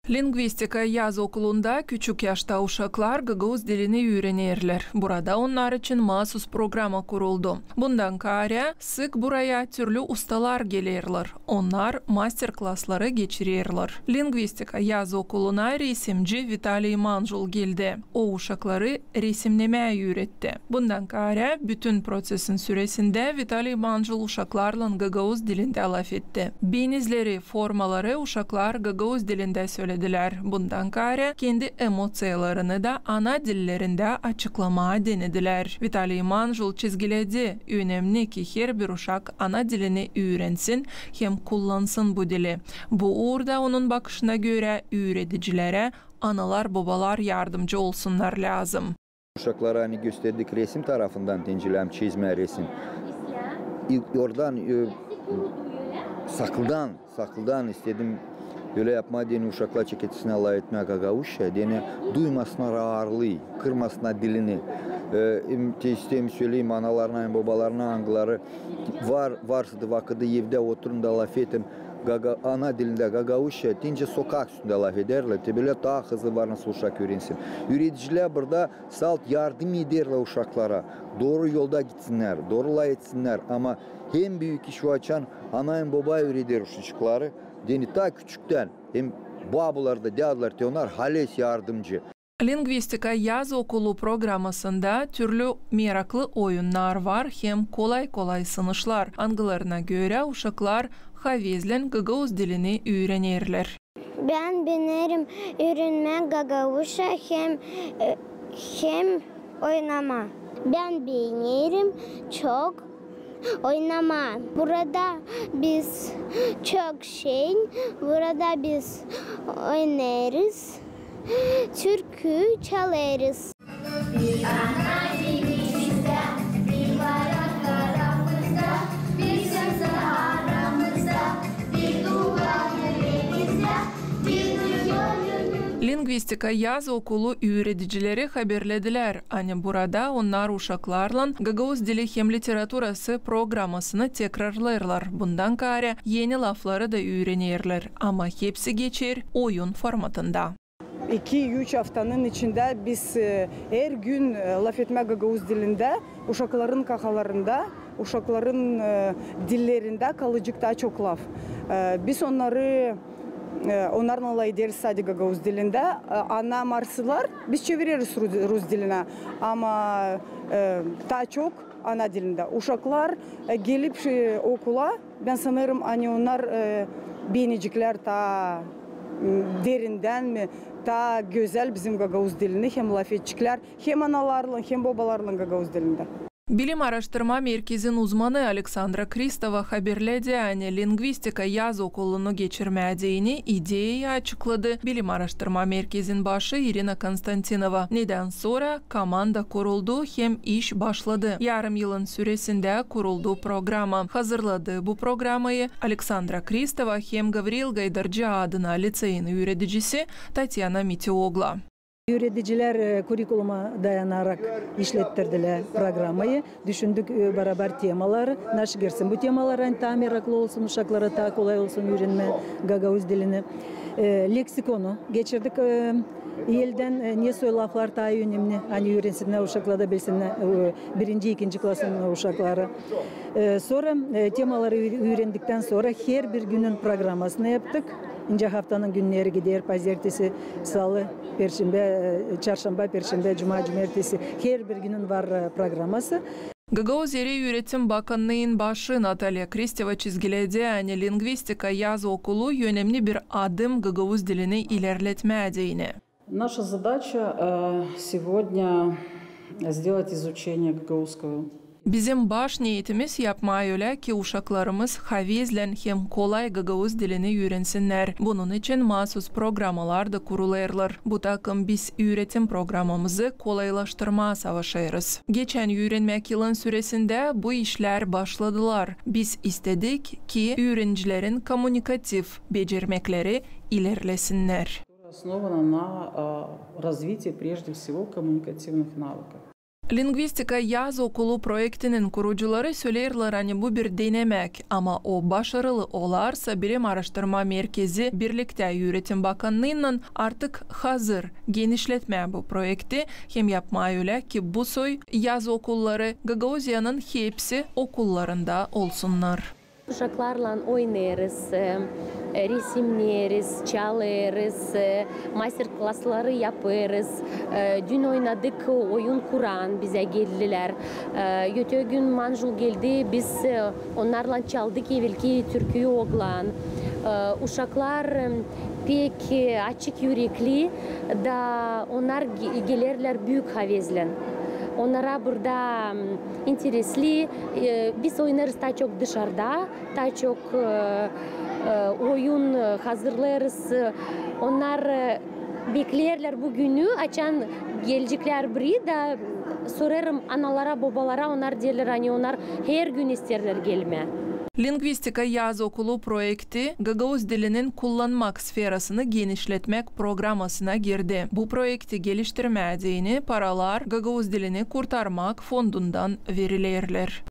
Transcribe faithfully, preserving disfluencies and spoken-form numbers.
Lingvistika yaz okulunda küçük yaşta uşaklar gagauz dilini üürenerlär. Burada onnar için maasuz programa kuruldu. Bundan kaarä sık buraya türlü ustalar gelerlär. Onnar master-klasları geçirerlär. Lingvistika yaz okuluna resimci Vitaliy Manjul geldi. O uşakları resimnemää üüretti. Bundan kaarä bütün proţesin süresindä Vitaliy Manjul uşaklarlan gagauz dilindä lafetti. Benizleri, formaları uşaklar gagauz dilindä söledilär. Bundan kaarä kendi emoţiyalarını da ana dillerindä açıklamaa denedilär. Vitaliy Manjul çizgiledi, önemni, ki herbir uşak ana dilini üürensin hem kullansın bu dili. Bu uurda, onun bakışına görä, üüredicilerä analar-bobalar yardımcı olsunnar lääzım. Uşaklara, ani gösterdik resim tarafından, denedim çizmää resim. İ-, oradan, e, saklıdan, saklıdan istedim ölä yapmaa, deyni uşaklar çeketsinär lafetmää gagauzça, deyni duymasınnar aarlıı, kırmasınnar dilini. E, em, te isteerim söleyim analarına hem bobalarına, angıları var, varsa da vakıdı evdä, oturun da lafetin gaga-, ana dilindä gagauzça, deyni sokak üstündä lafederlär, te bölä taa hızlı var nasıl uşak üürensin. Üüredicilär burada salt yardım ederlär uşaklara, dooru yolda gitsinnär, dooru lafetsinnär. Ama en büük iş o, açan ana hem boba üüreder uşacıkları, deyni taa küçüktän, hem babular da, dädular, te onnar halizdän yardımcı. Lingvistika yaz okulu programasında türlü meraklı oyunnar var hem kolay-kolay sınışlar, angılarına görä uşaklar havezlän gagauz dilini üürenerlär. Bän beenerim üürenmää gagauzça hem, e, hem oynamaa. Bän beenerim çok oynamaa. Burada biz çok şey, burada biz oynêêrız, türkü çalêrız. Bir ana dilimizdä, bir bayrak aramızda, bir söz aramızda, bir duvar yüregizdä, bir dünya gönlümüzdä. Lingvistika yaz okulu üüredicileri haberledilär, ani burada onnar uşaklarlan gagauz dili hem literaturası programasını tekrarlêêrlar. Bundan kaarä eni lafları da üürenerlär, ama hepsi geçer oyun formatında. İki-üç aftanın içindä biz, e, her gün, e, lafetmää gagauz dilindä, uşakların kafalarında, uşakların, e, dillerindä kalıcek taa çok laf. E, biz onnarı, e, onnarlan lafederiz sade gagauz dilindä. E, ana marsılar biz çevireriz ru-, rus dilinä, ama, e, taa çok ana dilindä. Uşaklar, e, gelip, e, okula, bän sanêrım, ani onnar, e, beenecäklär taa, m, derindän, taa gözäl bizim gagauz dilini hem lafedeceklär, hem analarlan, hem bobalarlan gagauz dilindä. Bilim aaraştırma merkezin uzmanı Aleksandra Kristova haberledi, ani lingvistika yaz okulunu geçirmää deyni ideeyayı açıkladı bilim aaraştırma merkezin başı İrina Konstantinova. Nedän sora komanda kuruldu hem iş başladı. Yarım yılın süresindä kuruldu programa. Hazırladı bu programayı Aleksandra Kristova hem Gavril Gaydarci adına liţeyin üüredicisi Tatyana Mitiogla. Üüredicilär, e, kurikuluma dayanarak işlettirdilär programayı. Düşündük, e, barabar temaları, naşı girsin bu temalar, ani taa meraklı olsun uşaklara, taa kolay olsun üürenmää gagauz dilini. E, leksikonu geçirdik, e, eldän, e, ne soy laflar taa önemni, ani üürensinnär uşaklar da bilsinnär, e, birinci, ikinci klasın uşakları. E, sora, e, temaları üür-, üürendiktan sora herbir günün programasını yaptık. İncä haftanın günneri gider, pazertesi, salı, perşembä, e, çarşamba, perşembä, cuma, cumertesi. Herbir günün var, e, programası. Gagauz Eri üüretim bakannıın başı Natalya Kristova çizgiledi, ani lingvistika yaz okulu önemni bir adım gagauz dilini ilerletmää deyni. Наша задача, э, сегодня сделать изучение гагаузского. Bizim baş neetimiz yapmaa ölä, ki uşaklarımız havezlän hem kolay gagauz dilini üürensinnär. Bunun için maasuz programalar da kurulêrlar. Bu takım biz üüretim programamızı kolaylaştırmaa savaşêrız. Geçän üürenmäk yılın süresindä bu işlär başladılar. Biz istedik, ki üürenicilerin kommunikativ becermekleri ilerlesinnär. Основана на, а, развитии, прежде всего, коммуникативных навыков. Lingvistika yaz okulu proektinin kurucuları söleerlär, ani bu bir denemäk, ama o başarılı olarsa, Bilim aaraştırma merkezi birliktä Üüretim bakannıınnan artık hazır genişletmää bu proekti hem yapmaa ölä, ki bu soy yaz okulları Gagauziyanın hepsi okullarında olsunnar. Uşaklarlan oynêêrız, e, resimneeriz, çalêrız, e, master-klasları yapêrız. E, dün oynadık oyun kuran, bizä geldilär. E, öte gün manjul geldi, biz, e, onnarlan çaldık evelki türküyü, Oglan. E, uşaklar, e, pek, e, açık ürekli, da onnar ge-, gelerlär büük havezlän. Onnara burada, m, interesli, e, biz oynêêrız taa çok dışarda, taa çok, e, e, oyun, e, hazırlêêrız. Onnar, e, bekleerlär bu günü, açan geleceklär biri, da sorêrım analara, bobalara, onnar deerlär, ani onnar hergün isteerlär gelmää. Lingvistika yaz okulu proekti gagauz dilinin kullanmak sferasını genişletmäk programasına girdi. Bu proekti geliştirmää deyni paralar Gagauz dilini kurtarmak fondundan verilerlär.